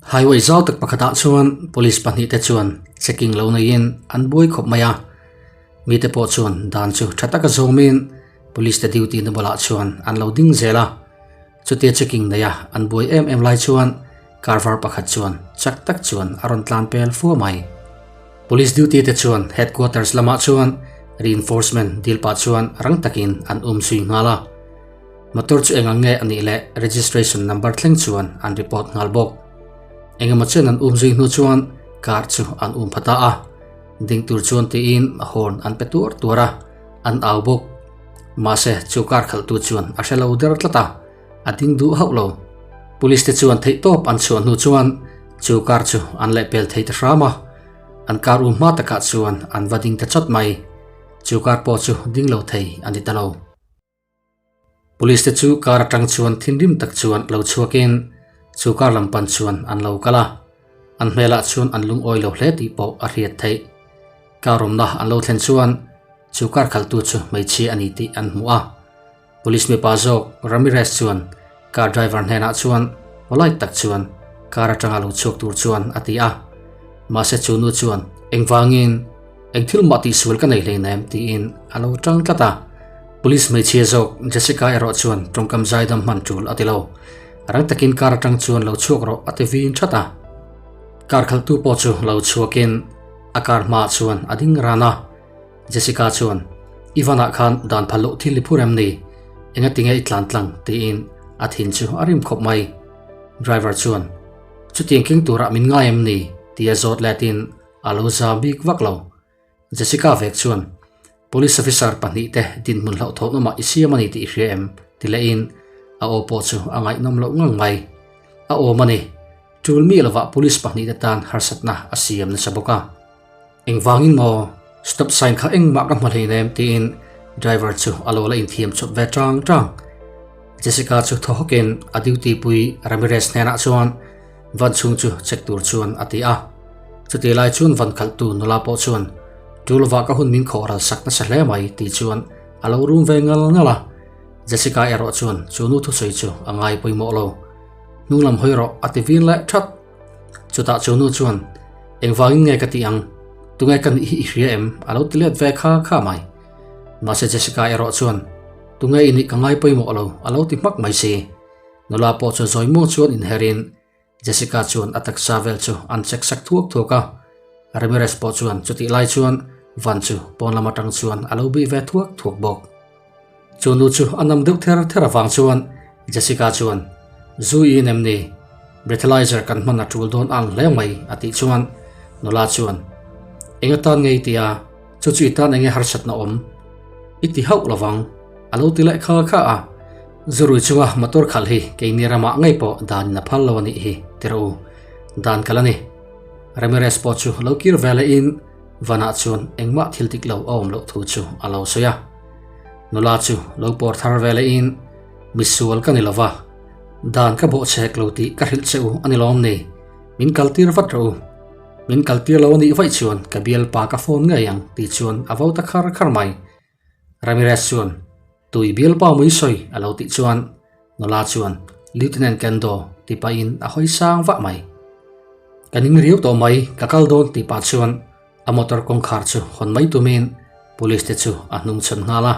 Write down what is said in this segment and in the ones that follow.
Highway zau tak pakhatah chuan police pahnihte chuan checking lo neiin an buai khawp mai a. Mite pawh chuan dan chu tha taka zawmin police te duty na bulah chuan an lo ding zel a. Chutia checking neia an buai em em lai chuan car var pakhat chuan chak tak chuan a rawn tlan pel fua mai. Police duty te chuan headquarters lamah chuan reinforcement dil pah chuan rang takin an um zui nghal a. Motor chu eng ang nge a nih leh registration number thleng chuan an report nghal bawk. Engemaw chen an um zui hnu chuan car chu an um pha ta a. Ding tur chuan tiin horn an pe tuar tuar a, an au bawk. Mahse chu car khalhtu chuan a hre lo der tlat a, a ding duh hauh lo. Police te chuan theihtawp an chhuah hnu chuan chu car chu an lehpel thei ta hram a, an car um hma takah chuan an va ding ta chawt mai. Chu car pawh chu ding lo thei a ni ta lo. Police te chu car atang chuan thinrim tak chuan lo chhuakin chu car lam pan chuan an lo kal a, an hmelah chuan an lungawi lo hle tih pawh a hriat theih. Car awmna an lo thlen chuan chu car khalhtu chu hmeichhia a ni tih an hmu a. Police mipa zawk Ramirez chuan car driver hnenah chuan polite tak chuan car atanga lo chhuak tur chuan a ti a. Mahse chu nu chuan engvangin eng thil mah tihsual ka nei hleinem tiin a lo tang tlat a. Police hmeichhia zawk Jessica erawh chuan tawngkam zaidam hman tul a ti lo. Rang takin car atang chuan lo chhuak rawh a ti vin that a. Car khalhtu pawh chu lo chhuakin a car hmaah chuan a ding ran a. Jessica chuan, Ivan-ah khan dan phal loh thil i phur em ni? Engati nge i tlan tlang? tiin a thin chu a rim khawp mai. Driver chuan, Chutiang keng turah min ngai em ni? tia zawt letin a lo za bik vak lo. Jessica vek chuan, Police officer pahnihte dinhmun hlauhthawn awmah i siam a ni tih i hria em? ti lehin a aw pawh chu a ngaihnawm loh ngang mai. A awm a ni. Tul mi lovah police pahnihte tan harsatna a siam nasa bawk a. Engvangin maw? Stop sign kha engmah ka hmu hleinem tiin driver chu a lo la inthiam chawp ve tang tang. Jessica chu thaw hawkin a duty pui Ramirez hnenah chuan van chhung chu check tur chuan a ti a. Chutih lai chuan van khalhtu nula pawh chuan tul lovah ka hun min khawh ral sak nasa hle mai tih chuan a lo rum ve ngal ngal a. Jessica erawh chuan chu nu thusawi chu a ngai pawimawh lo. Hnunglam hawi rawh a ti vin leh that. Chutah chu nu chuan, Engvangin nge ka tih ang? Tunge ka nih hi i hria em? A lo ti let ve kha kha mai. Mahse Jessica erawh chuan, Tunge i nih ka ngai pawimawh lo, a lo ti hmak mai si. Nula pawh chu zawi muang chuan inherin Jessica chuan a taksa vel chu an check sak thuak thuak a. Ramirez pawh chuan chutih lai chuan van chu pawn lam atang chuan a lo bih ve thuak thuak bawk. Chu nu chu a nam deuh ther ther avang chuan Jessica chuan, Zu i in em ni? Breathalyzer kan hman a tul dawn ang hle mai a tih chuan nula chuan, Eng atan nge i ti a? Chu chu i tan enge harsatna awm? I ti hauh lovang a lo ti leh kha kha a. Zu rui chunga motor khalh hi keini ramah ngei pawh danin a phal lo a nih hi ti rawh u. Dan kal a ni. Ramirez pawh chu lo kir ve lehin Vanah chuan engmah thil dik lo a awm loh thu chu a lo sawi a. Nula chu lo pawr thar ve lehin, Misual ka ni lova, dan ka bawh chhek lo tih ka hrilh che u a ni lawm ni? Min kaltir vat rawh u. Min kaltir lo a nih vaih chuan ka bialpa ka phone ngei ang tih chuan a vo ta khar khar mai. Ramirez chuan, Tui bialpa mui sawi a lo tih chuan nula chuan, Lieutenant Kendo ti pahin a hawi sang vah mai. Ka ning riau tawh mai, ka kal dawn tih pah chuan a motor kawngkhar chu hawn mai tumin police te chu a hnung chhawn nghal a.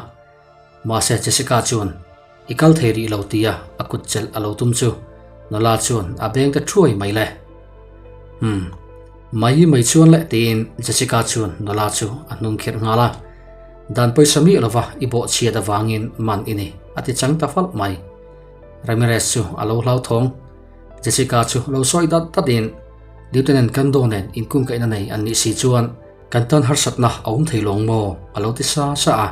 Mahse Jessica chuan, I kal thei rih lo tia a kut chelh a lo tum chu nula chuan a beng ta thuai mai le. Hmm. Mai mai chuan le tiin Jessica chuan nula chu a hnung khirh nghal a. Dan pawisa miah lova i bawh chhiat avangin man i ni a ti chang ta falh mai. Ramirez chu a lo hlauthawng. Jessica chu lo sawi dat dat in Lieutenant Kando nen inkungkaihna nei an nih si chuan kan tan harsatna a awm thei lawng maw a lo ti sa sa a.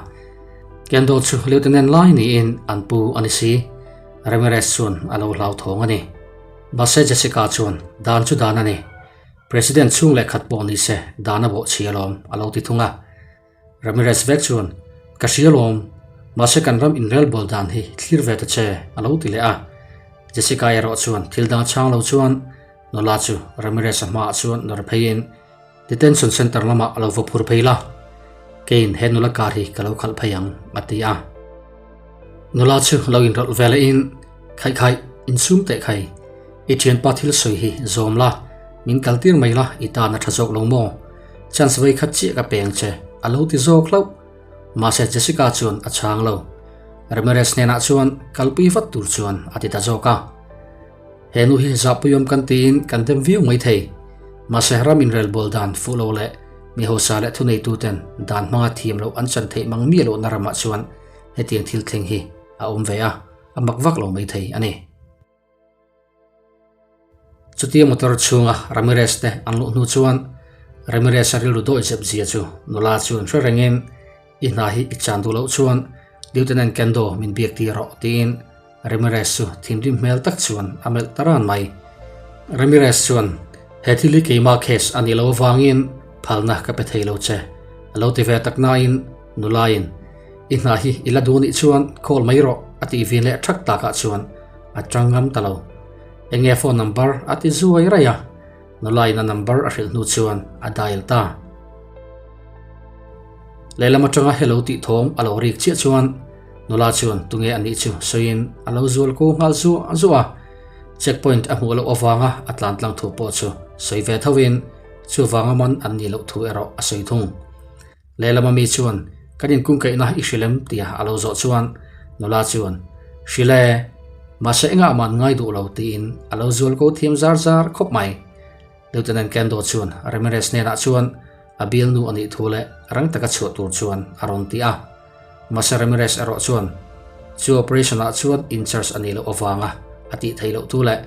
Kendo chu Lieutenant lai niin an pu a ni si. Ramirez chuan a lo hlauthawng a ni. Mahse Jessica chuan dan chu dan a ni. President chhung leh khat pawh ni se dan a bawh chhi alawm a lo ti thung a. Ramirez vek chuan, Ka hria lawm, mahse kan ram inrelbawl dan hi thlir ve ta che, a lo ti leh a. Jessica erawh chuan thil dang chhang lo chuan nula chu Ramirez-a hmaah chuan nawr pheiin Detention Center lamah a lo va phur phei la, keiin he nula kar hi ka lo khalh phei ang, a ti a. Nula chu lo inrawlh ve lehin, Khaih khaih, insum teh khai. I thianpa thil sawi hi zawm la, min kaltir mai la i tan a tha zawk lo maw? Chance vei khat chiah ka peng che, a lo ti zawk hlauh. Mahse Jessica chuan a chhang lo. Ramirez hnenah chuan kalpui vat tur chuan a ti ta zawk a. He nu hi zahpuiawm kan tiin kan dem viau mai thei. Mahse ram inrelbawl dan fuh lo leh mi hausa leh thuneituten dan hmanga thiam loh an chan theih mang miah lohna ramah chuan hetiang thil thleng hi a awm ve a, a mak vak lo mai thei a ni. Chutia motor chhunga Ramirez te an luh hnu chuan Ramirez-a rilru dawi zep zia chu nula chuan hre rengin I hna hi i chan duh loh chuan Lieutenant Kendo min biak tir rawh tiin Ramirez chu thinrim hmel tak chuan a melh ta ran mai. Ramirez chuan he thil hi keimah case a nih loh avangin phalna ka pe thei lo che a lo ti ve tak nain nulain I hna hi i la duh nih chuan call mai rawh a tih vin leh thak takah chuan a tang ngam ta lo. Enge phone number a ti zuai raih a, nulain a number a hrilh hnu chuan a dial ta. Lehlam atanga hello tih thawm a lo rik chiah chuan nula chuan tunge a nih chu sawiin a lo zual ko nghal zuah zuah a. Check point a hmuh loh avanga a tlan tlang thu pawh chu sawi ve thovin chuvanga man an nih loh thu erawh a sawi thung. Lehlam ami chuan kan inkungkaihna i hrilh em tia a lo zawh chuan nula chuan Hrilh e, mahse engah man ngai duh lo tiin a lo zual ko thiam zar zar khawp mai. Lieutenant Kendo chuan Ramirez hnenah chuan a bialnu a nih thu leh rang taka chhuah tur chuan a rawn ti a. Mahse Ramirez erawh chuan chu operation ah chuan in charge a nih loh avanga a tih theih loh thu leh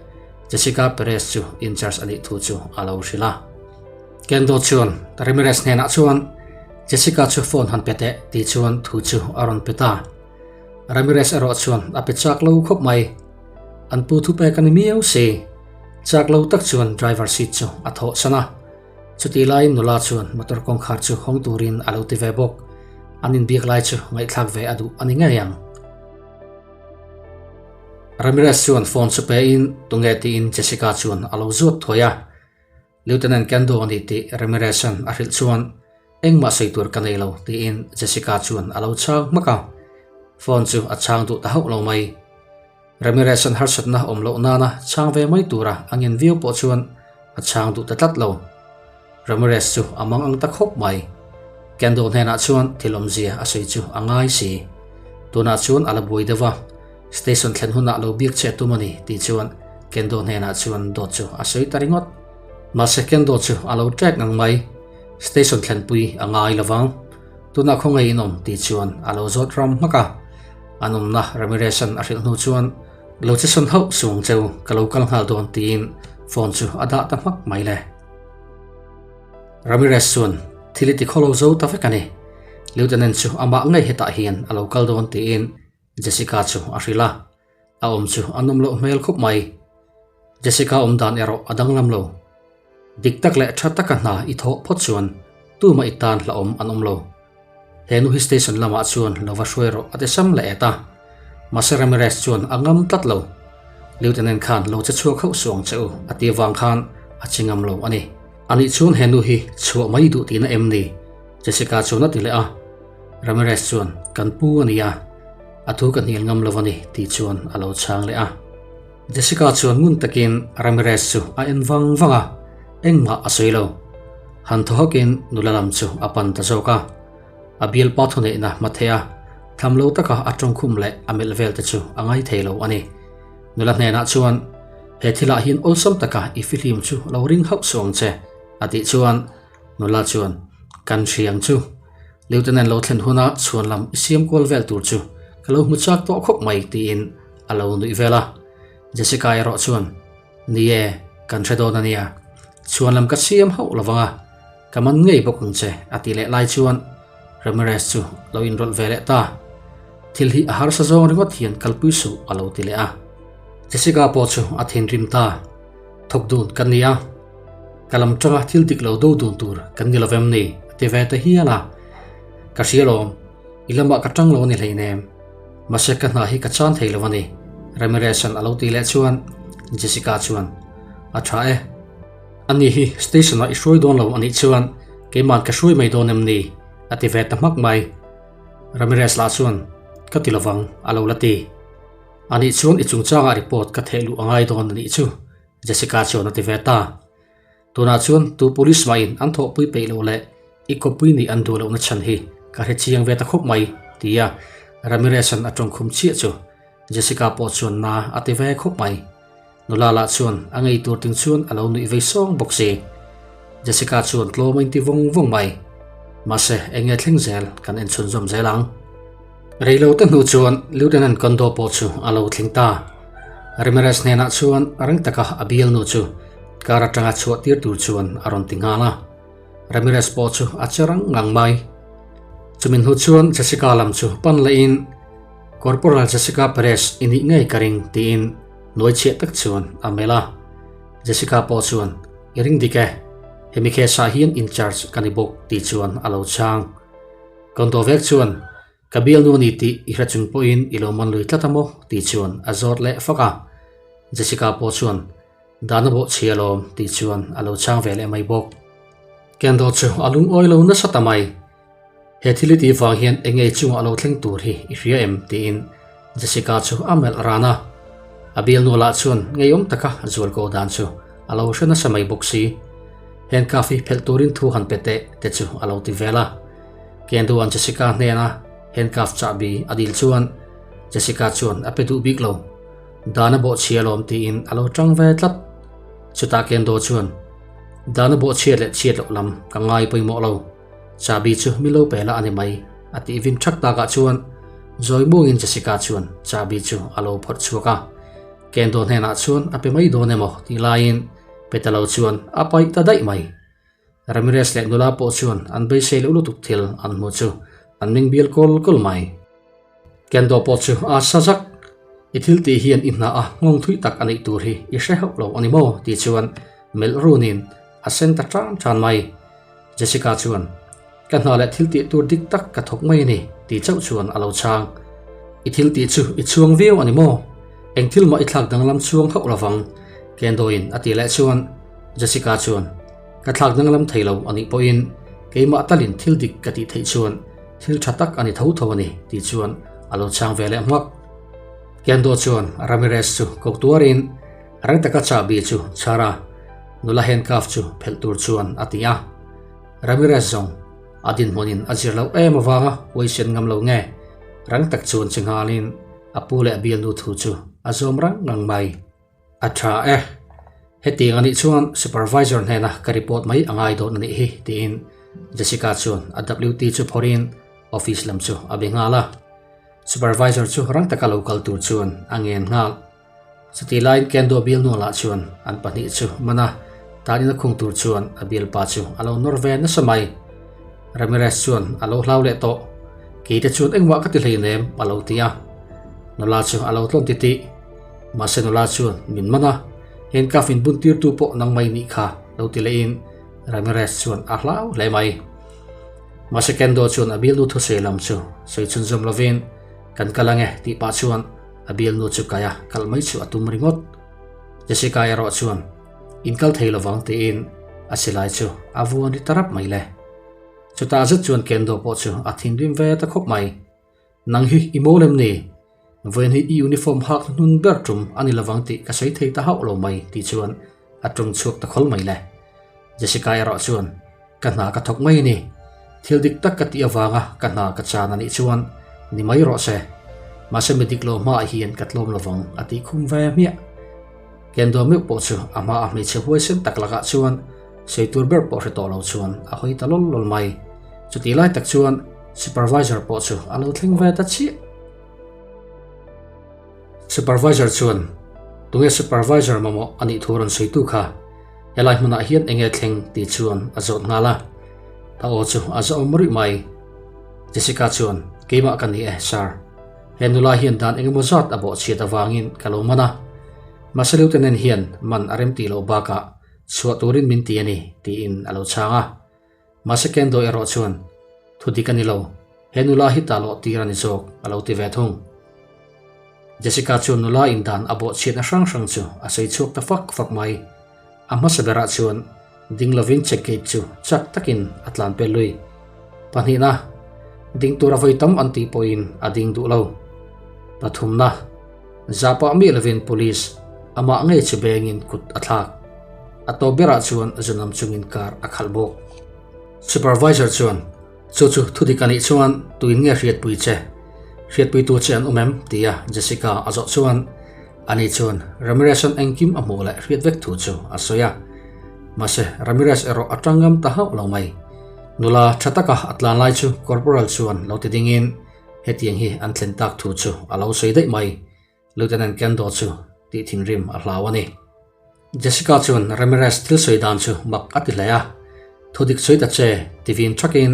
Jessica Perez chu in charge a nih thu chu a lo hrilh a. Kendo chuan Ramirez hnenah chuan Jessica chu phone han pe teh tih chuan thu chu a rawn pe ta. Ramirez erawh chuan a pe chak lo khawp mai. An pu thu pek a ni miau si. Chak lo tak chuan driver seat chu a thawh san a. Chutih laiin nula chuan motor kawngkhar chu hawng turin a lo ti ve bawk. An inbiak lai chu ngaihthlak ve a duh a ni ngei ang. Ramirez chuan phone chu pein tunge tiin Jessica chuan a lo zuat thuai a. Lieutenant Kendo a ni tih Ramirez-a'n a hrilh chuan engmah sawi tur ka nei lo tiin Jessica chuan a lo chhang hmak a. Phone chu a chhang duh ta hauh lo mai. Ramirez-a'n harsatna awm loh nana chhang ve mai tura a ngen viau pawh chuan a chhang duh ta tlat lo. Ramirez chu a mang ang ta khawp mai. Kendo hnenah chuan thil awmzia a sawi chu a ngai si. Tunah chuan a la buai deuh a. Station thlen hunah lo biak che a tum a ni tih chuan Kendo hnenah chuan dawt chu a sawi ta ringawt. Mahse Kendo chu a lo ṭek ngang mai. Station thlenpui a ngai lo vang. Tunah khawngaih in awm tih chuan a lo zawt ram hmak a. An awmna Ramirez-a'n a hrilh hnu chuan lo che sawn hauh suang cheu ka lo kal nghal dawn tiin phone chu a dah ta hmak mai le. Ramirez chuan thil i ti khaw lo zo ta vek a ni. Lieutenant chu amah ngei hetah hian a lo kal dawn tiin Jessica chu a hrilh a, a awm chu a nawm loh hmel khawp mai. Jessica awm dan erawh a danglam lo. Dik tak leh tha taka hna i thawh phawt chuan tumah i tan hlauhawm an awm lo. He nu hi station lamah chuan lo va hruai rawh a ti sam leh et a. Mahse Ramirez chuan a ngam tlat lo. Lieutenant khan lo che chhuak hauh suh ang che u a ti avang khan a chi ngam lo a ni. Anih chuan he nu hi chhuah mai duh tihna em ni? Jessica chuan a ti leh a. Ramirez chuan, Kan pu a nia, a thu ka hnial ngam lo a ni, tih chuan a lo chhang leh a. Jessica chuan ngun takin Ramirez chu a en vang vang a, engmah a sawi lo. Han thaw hawkin nula lam chu a pan ta zawk a. A bialpa thuneihna hma theih a, tham lo taka a tawngkhum leh a melh vel te chu a ngai thei lo a ni. Nula hnenah chuan, He thilah hian awlsam taka i fihlim chu lo ring hauh suh ang che, a tih chuan Nula chuan, Kan hriang chu. Lieutenant lo thlen huna chhuan lam i siam kual vel tur chu ka lo hmu chak tawh khawp mai tiin a lo nuih vel a. Jessica erawh chuan, Ni e, kan hre dawn a nia. Chhuan lam ka siam hauh lo vang a, ka man ngei bawk ang che a ti leh lai chuan Ramirez chu lo inrawlh ve leh ta. Thil hi a harsa zawng ringawt hian kalpui suh a lo ti leh a. Jessica pawh chu a thinrim ta. Thawk dun ka nia. Ka lam tanga thil dik lo do dun tur kan ni lovem ni a ti ve ta hial a. Ka hria lawm, i lamah ka tang lo a ni hleinem. Mahse ka hna hi ka chan thei lo a ni, Ramirez-a'n a lo ti leh chuan Jessica chuan, A tha e. Ani hi station-ah i hruai dawn lo a nih chuan keima'n ka hruai mai dawn em ni? a ti ve ta hmak mai. Ramirez lah chuan, Ka ti lovang, a lo la ti. Anih chuan i chungchangah report ka theh luh a ngai dawn a nih chu. Jessica chuan a ti ve ta. Tunah chuan tu police mahin an thawhpui peih loh leh i kawppui nih an duh lohna chhan hi ka hre chiang ve ta khawp mai, tia Ramirez-a'n a tawngkhum chiah chu Jessica pawh chuan na a ti ve khawp mai. Nula lah chuan a ngei tur ting chuan a lo nuih vei sawng bawk si. Jessica chuan tlawm a inti vawng vawng mai. Mahse, eng nge thleng zel kan en chhunzawm zel ang. Reilo te hnu chuan Lieutenant Kondo pawh chu a lo thleng ta. Ramirez hnenah chuan rang taka a bialnu chu car atanga chhuah tir tur chuan a rawn ti nghal a. Ramirez pawh chu a che rang ngang mai. Chumi hnu chuan Jessica lam chu pan lehin Corporal Jessica Perez i nih ngei ka ring tiin nuai chhiah tak chuan a melh a. Jessica pawh chuan I ring dik e, hemi case ah hian in charge ka ni bawk tih chuan a lo chhang. Kondo vek chuan Ka bialnu a ni tih i hre chung pawhin i lo man lui tlat a maw tih chuan a zawt leh fak a. Jessica pawh chuan Dan a bawh chhia alawm tih chuan a lo chhang ve leh mai bawk. Kendo chu a lungawi lo nasa ta mai. He thil i tih vang hian eng ngei chungah lo thleng tur hi i hria em? tiin Jessica chu a melh ran a. A bialnu lah chuan ngeiawm taka zual ko dan chu a lo hre nasa mai bawk si. Handcuff hi phelh turin thu han pe teh te chu a lo ti vel a. Kendo-a'n Jessica hnena handcuff chahbi a dil chuan Jessica chuan a pe duh bik lo. Dan a bawh chhia alawm tiin a lo tang ve tlat. Chutah Kendo chuan, Dan a bawh chhiat leh chhiat loh lam ka ngai pawimawh lo. Chabi chu mi lo pe la a ni mai, a tih vin thak takah chuan zawi muangin Jessica chuan chabi chu a lo phawrh chhuak a. Kendo hnenah chuan a pe mai dawn emaw tih laiin pe ta lo chuan a paih ta daih mai. Ramirez leh nula pawh chuan an beisei loh lutuk thil an hmu chu an meng bial kawl kawl mai. Kendo pawh chu a sa zak, I thil tih hian i hna a nghawng thui tak a neih tur hi i hre hauh lo a ni maw? tih chuan melh runin a sen ta tan tan mai. Jessica chuan, Ka hna leh thil tih tur dik tak ka thawk mai a ni, tih chauh chuan a lo chhang. I thil tih chu i chhuang viau a ni maw? Eng thil mah i thlak danglam chhuang hauh lovang, Kendoin a tih leh chuan Jessica chuan, Ka thlak danglam thei lo a nih pawhin keimah talin thil dik ka tih theih chuan thil tha tak a ni tho tho a ni, tih chuan a lo chhang ve leh hmak. Kendo chuan Ramirez chu ko tuarin rang taka chahbi chu chhar a, nula handcuff chu phelh tur chuan a ti a. Ramirez zawng a dinhmunin a zir loh em avanga huaisen ngam lo nge rang tak chuan che nghalin a pu leh a bialnu thu chu a zawm rang ngang mai. A tha e. Hetiang a nih chuan supervisor hnena ka report mai a ngai dawn a nih hi, tiin Jessica chuan a WT chu phawrhin office lam chu a be nghal a. Supervisor chu rang taka lo kal tur chuan a ngen nghal. Chutih laiin Kendo bialnu lah chuan an pahnih chu man a, tanin a khung tur chuan a bialpa chu a lo nawr ve nasa mai. Ramirez chuan a lo hlau leh tawh. Keite chuan engmah ka ti hleinem a lo ti a. Nula chu a lo tlawn titih. Mahse nula chuan min man a, handcuff in bun tirtu pawh nangmah i nih kha lo ti lehin Ramirez chuan a hlau hle mai. Mahse Kendo chuan a bialnu thusawi lam chu sawi chhunzawm lovin kan kal ange tih pah chuan a bialnu chu kai a kal mai chu a tum ringawt. Jessica erawh chuan in kal thei lovang tiin a silai chu a vuan ri ta rap mai le. Chutah zet chuan Kendo pawh chu a thinrim ve ta khawp mai. Nang hi i mawl em ni? Vawiin hi i uniform hak hnun ber tum a ni lovang tih ka sawi thei ta hauh lo mai tih chuan a tung chhuak ta khawl mai le. Jessica erawh chuan ka hna ka thawk mai a ni. Thil dik tak ka tih avanga ka hna ka chan a nih chuan ni mai rawh se. Mahse mi dik lo hmaah hian ka tlawm lovang a tih khum ve hmiah. Kendo meuh pawh chu a hma a hmeichhe huaisen tak lakah chuan sawi tur ber pawh hre tawh lo chuan a hawi ta lawl lawl mai. Chutih lai tak chuan Supervisor pawh chu a lo thleng ve ta chiah. Supervisor chuan, Tunge supervisor mamawh a nih thu rawn sawitu kha? Helai hmunah hian enge thleng tih chuan a zawt nghal a. A aw chu a zawm ruih mai. Jessica chuan, Keimah ka ni e, sir. He nula hian dan engemaw zat a bawhchhiat avangin ka lo man a. Mahse Lieutenant hian man a remtih loh bakah chhuah turin min ti a ni, tiin a lo chhang a. Mahse Kendo erawh chuan, Thu dik a ni lo, he nula hi ta lawh tir a ni zawk, a lo ti ve thung. Jessica chuan nula indan a bawhchhiatna hrang hrang chu a sawi chhuak ta fak fak mai. A hmasa berah chuan ding lovin check gate chu chak takin a tlan pel lui. Pahnihna, ding tura vawi tam an tih pawhin a ding duh lo. Pathumna, zahpah miah lovin police. Amah ngei chu bengin kut a thlak. A tawp berah chuan zunam chungin car a khalh bawk. Supervisor chuan, Chu chu thudik a nih chuan tuin nge hriatpui che? Hriatpuitu che an awm em? tia Jessica a zawh chuan ani chuan Ramirez-a'n engkim a hmuh leh hriat vek thu chu a sawi a. Mahse, Ramirez erawh a tang ngam ta hauh lo mai. Nula tha taka a tlan lai chu Corporal chuan lo ti dingin hetiang hi an thlen tak thu chu a lo sawi daih mai. Lieutenant Kendo chu tih thinrim a hlau a ni. Jessica chuan Ramirez thil sawi dan chu mak a ti hle a, Thu dik sawi ta che, ti vin thakin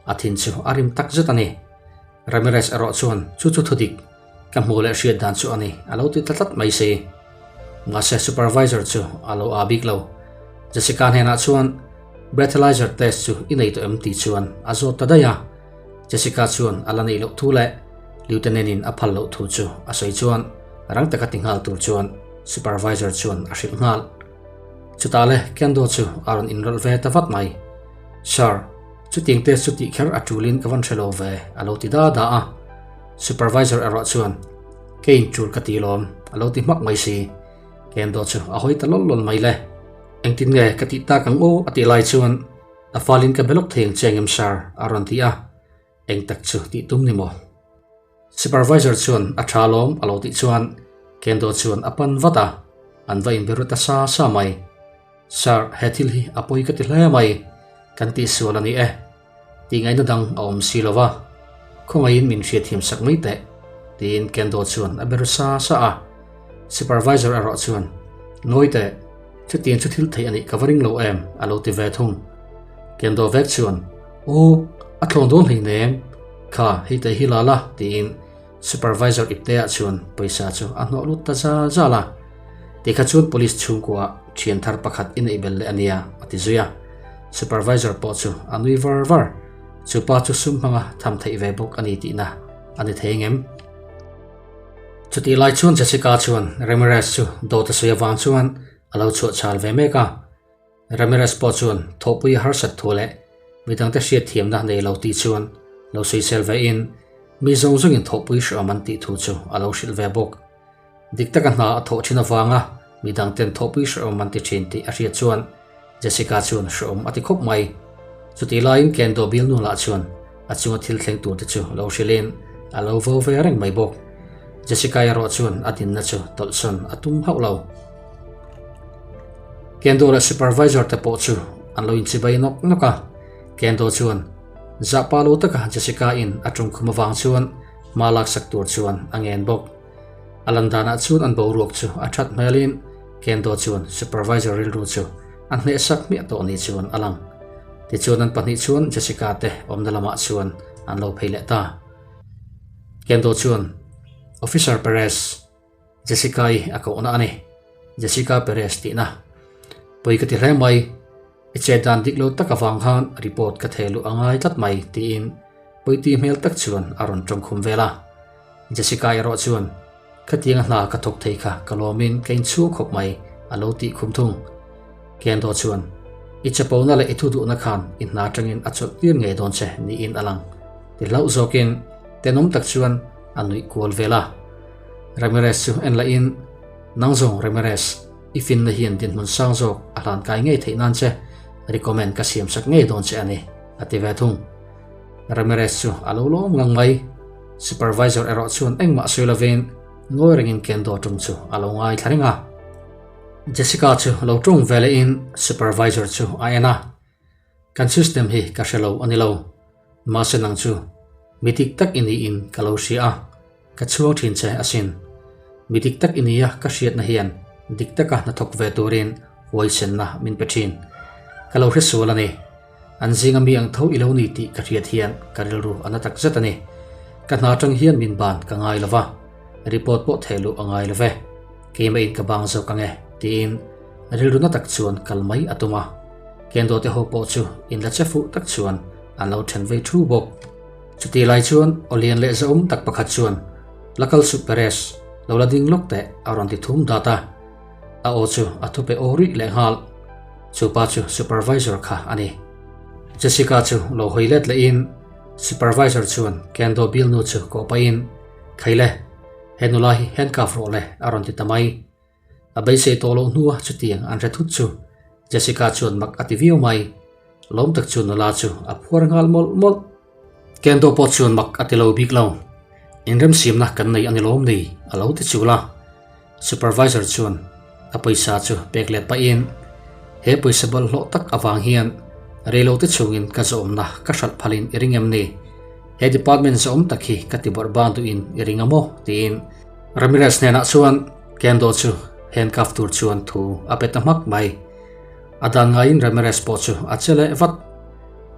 a thin chu a rim tak zet a ni. Ramirez erawh chuan chu chu thu dik ka hmuh leh hriat dan chu a ni a lo ti ta tlat mai si. Mahse supervisor chu a lo aa bik lo. Jessica hnenah chuan breathalyzer test chu i nei tawh em tih chuan a zawt ta daih a. Jessica chuan a la neih loh thu leh Lieutenant in a phal loh thu chu a sawi chuan rang taka ti nghal tur chuan supervisor chuan a hrilh nghal. Chutah le Kendo chu a rawn inrawlh ve ta vat mai. Sir, chutiang test chu tih kher a tulin ka van hre lo ve a lo ti da da a. Supervisor erawh chuan Kei in tul ka ti lawm a lo ti hmak mai si. Kendo chu a hawi ta lawl lawl mai le. Engtin nge ka tih tak ang aw a tih lai chuan A falin ka be lawk thei ang che engem sir? a rawn ti a, eng tak chu tih tum ni maw? Supervisor chuan a tha lawm a lo tih chuan Kendo chuan a pan vat a, an va inbe ru ta sa sa mai. Sir, he thil hi a pawi ka ti hle mai, kan tihsual a ni e. Tih ngaihna dang a awm si lo va, khawngaihin min hriatthiam sak mai teh, tiin Kendo chuan a be ru sa sa a. Supervisor erawh chuan, Ngawi teh, chutiang chu thil theih a nih ka va ring lo em, a lo ti ve thung. Kendo vek chuan, Aw, a thlawn dawn hleinem, kha hei te hi la la, tiin Supervisor ipteah chuan pawisa chu a hnawh lut ta zal zal a. Tikha chuan Police chhungkuaah thian thar pakhat i neih belh leh a nia, a ti zui a. Supervisor pawh chu a nui var var. Chu pa chu sum hmanga tham theih ve bawk a ni tihna a ni thei ngem? Chutih lai chuan Jessica chuan Ramirez chu dawt a sawi avang chuan a lo chhuah chhal ve mek a. Ramirez pawh chuan thawhpui a harsat thu leh midangte hriatthiamna nei lo tih chuan lo sawisel ve in mi zawng zawngin thawhpui hreawm an tih thu chu a lo hrilh ve bawk. Dik taka hna a thawh thin avanga midangten thawhpui hreawm an ti thin tih a hriat chuan Jessica chuan hreawm a ti khawp mai. Chutih laiin Kendo bialnu lah chuan a chunga thil thleng tur te chu lo hrilhin a lo vo ve reng mai bawk. Jessica erawh chuan a dinna chu tawlhsawn a tum hauh lo. Kendo leh supervisor te pawh chu an lo inchibai nawk nawk a, Kendo chuan zahpa lo taka Jessica in a tawngkhum avang chuan hma laksak tur chuan a ngen bawk. A lan danah chuan an boruak chu a that hmelin Kendo chuan supervisor rilru chu a hnehsak hmiah tawh ni chuan a lang. Tichuan an pahnih chuan Jessica te awmna lamah chuan an lo phei leh ta. Kendo chuan, Officer Perez, Jessica-i a kohna a ni. Jessica Perez tihna. Pawi ka ti hle mai. I chet dan dik lo tak avang khan report ka theh luh a ngai tlat mai tiin pawiti hmel tak chuan a rawn tawngkhum vel a. Jessica erawh chuan, Khatianga hna ka thawk thei kha ka lawmin ka inchhuang khawp mai a lo tih khum thung. Kendo chuan, I chapona leh i thu duhna khan i hna atangin a chawlh tir ngei dawn che niin a lang ti hlauh zawkin tenawm tak chuan a nuih kual vel a. Ramirez chu en lahin, Nang zawng Ramirez, i finna hian dinhmun sang zawk a hlan kai ngei theih nan che recommend ka siam sak ngei dawn che a ni, a ti ve thung. Ramirez chu a lo lawm ngang mai. Supervisor erawh chuan engmah sawi lovin ngawi rengin Kendo ṭawng chu a lo ngaithla reng a. Jessica chu lo ṭawng ve lehin supervisor chu a en a. Kan system hi ka hre lo a ni lo. Mahse nang chu mi dik tak i niin ka lo hria a, ka chhuang thin che asin. Mi dik tak i nia ka hriatna hian dik taka hnathawk ve turin huaisenna min pe thin. Ka lo hre sual a ni. An zinga mi ang tho i lo ni tih ka hriat hian ka rilru a na tak zet a ni. Ka hna atang hian min ban ka ngai lo va, report pawh theh luh a ngai lo ve. Keimah in ka bang zawk ang e, tiin rilru na tak chuan kal mai a tum a. Kendo te ho pawh chu in la che fuh tak chuan an lo then vei thu bawk. Chutih lai chuan aw lian leh zahawm tak pakhat chuan, La kal suh Perez, lo la ding lawk teh a rawn ti thum dat a. A aw chu a thupe aw rih leh nghal. Chu pa chu supervisor kha a ni. Jessica chu lo hawi let lehin supervisor chuan Kendo bialnu chu kawh pahin, Khaile, he nula hi handcuff rawh le a rawn ti ta mai. A beisei tawh loh hnua chutiang an hre thut chu Jessica chuan mak a ti viau mai. Lawm tak chu nula chu a phuar nghal mawlh mawlh. Kendo pawh chuan mak a ti lo bik lo. Inremsiamna kan nei a ni lawm ni a lo ti chul a. Supervisor chuan a pawisa chu pek let pahin he pawisa bawlhhlawh tak avang hian reilote chungin ka zawmna ka hralh phalin i ring em ni? He department zawm tak hi ka ti bawrh ban duhin i ring a maw? tiin Ramirez hnenah chuan Kendo chu handcuff tur chuan thu a pe ta hmak mai. A dan ngaiin Ramirez pawh chu a che leh vat.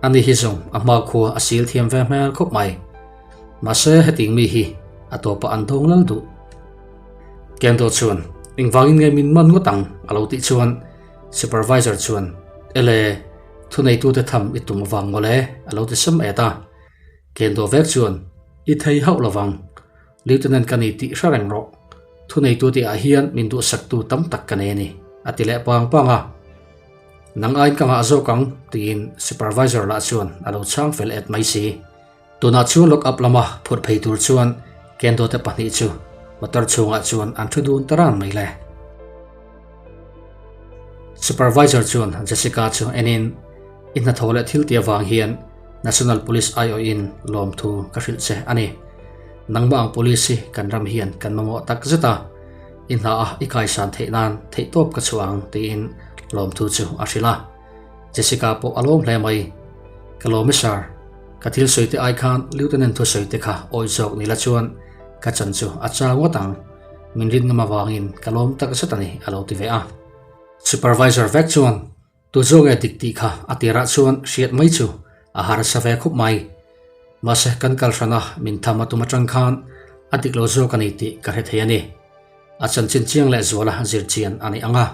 Ani hi zawng a hma khua a sil thiam ve hmel khawp mai. Mahse hetiang mi hi a tawpah an dawng lal duh. Kendo chuan engvangin nge min man ngawt ang a lo tih chuan supervisor chuan ele thuneitute tham i tum avang mawle a lo ti sam et a. Kendo vek chuan i thei hauh lovang. Lieutenant ka ni tih hre reng rawh. Thuneitu tih ah hian min duhsaktu tam tak ka nei a ni, a ti leh pang pang a. Nang aiin ka ngah zawk ang, tiin supervisor lah chuan a lo chhang fel et mai si. Tunah chuan lock up lama phurh phei tur chuan Kendo te pahnih chu motor chhungah chuan an thu dun ta ran mai le. Supervisor chuan Jessica chu enin i hnathawh leh thil tih avang hian National Police aiawhin lawmthu ka hrilh che a ni. Nangmah ang police hi kan ram hian kan mamawh tak zet a, i hna a i kaisan theih nan theihtawp ka chhuah ang tiin lawmthu chu a hrilh a. Jessica pawh a lawm hle mai. Ka lawm e sir, ka thil sawi te ai khan Lieutenant thusawi te kha awih zawk ni la chuan ka chan chu a chau ngawt ang, min rin ngam avangin ka lawm tak zet a ni a lo ti ve a. Supervisor vek chuan Tu zawk nge dik tih kha a tirah chuan hriat mai chu a harsa ve khup mai. Mahse kan kal hran a min tham a tum atang khan a dik lo zawk a ni tih ka hre thei a ni. A chanchin chiang leh zuala zir chian a ni ang a,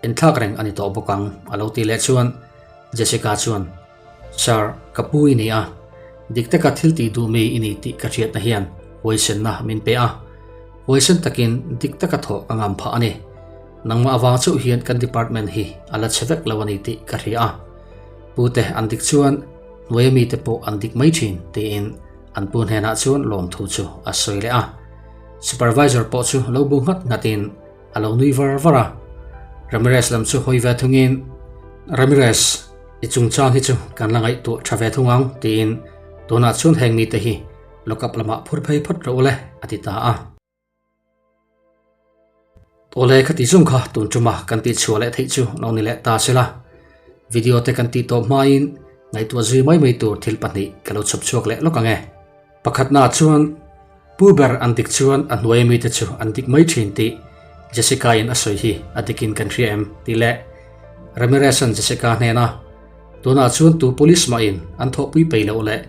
inthlak reng a ni tawh bawk ang a lo tih leh chuan Jessica chuan Sir, ka pu i ni a, dik taka thil tih duh mi i ni tih ka hriatna hian huaisenna min pe a, huaisen takin dik taka thawh ka ngam phah a ni. Nangmah avang chauh hian kan department hi a la chhe vek lo a ni tih ka hria a, pute an dik chuan hnuaia mite pawh an dik mai thin tiin an pu hnenah chuan lawmthu chu a sawi leh a. Supervisor pawh chu lo bu nghat nghatin a lo nui var var a. Ramirez lam chu hawi ve thungin, Ramirez, i chungchang hi chu kan la ngaihtuah tha ve thung ang tiin tunah chuan heng mite hi lockup lamah phur phei phawt rawh ule a ti ta a. Awle ka tih zawng kha tun tuma kan tih chhuah leh theih chu lo ni leh ta sela. Video te kan tih tawh hmain ngaihtuah zui mai mai tur thil pahnih ka lo chhawp chhuak leh lawk ang e. Pakhatna chuan Pu ber an dik chuan a hnuai mite chu an dik mai thin tih Jessica in a sawi hi a dikin kan hria em tih leh Ramirez-a'n Jessica hnena Tunah chuan tu police mahin an thawhpui peih loh leh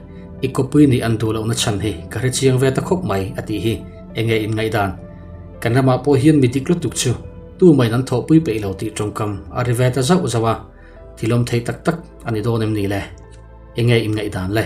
i kawppui nih an duh lohna chhan hi ka hre chiang ve ta khawp mai a tih hi enge in ngaihdan? Kan ramah pawh hian mi dik lutuk chu tu mahin an thawhpui peih lo tih tawngkam a ri ve ta zauh zauh a, thilawm thei tak tak a ni dawn em ni le? Enge in ngaihdan le?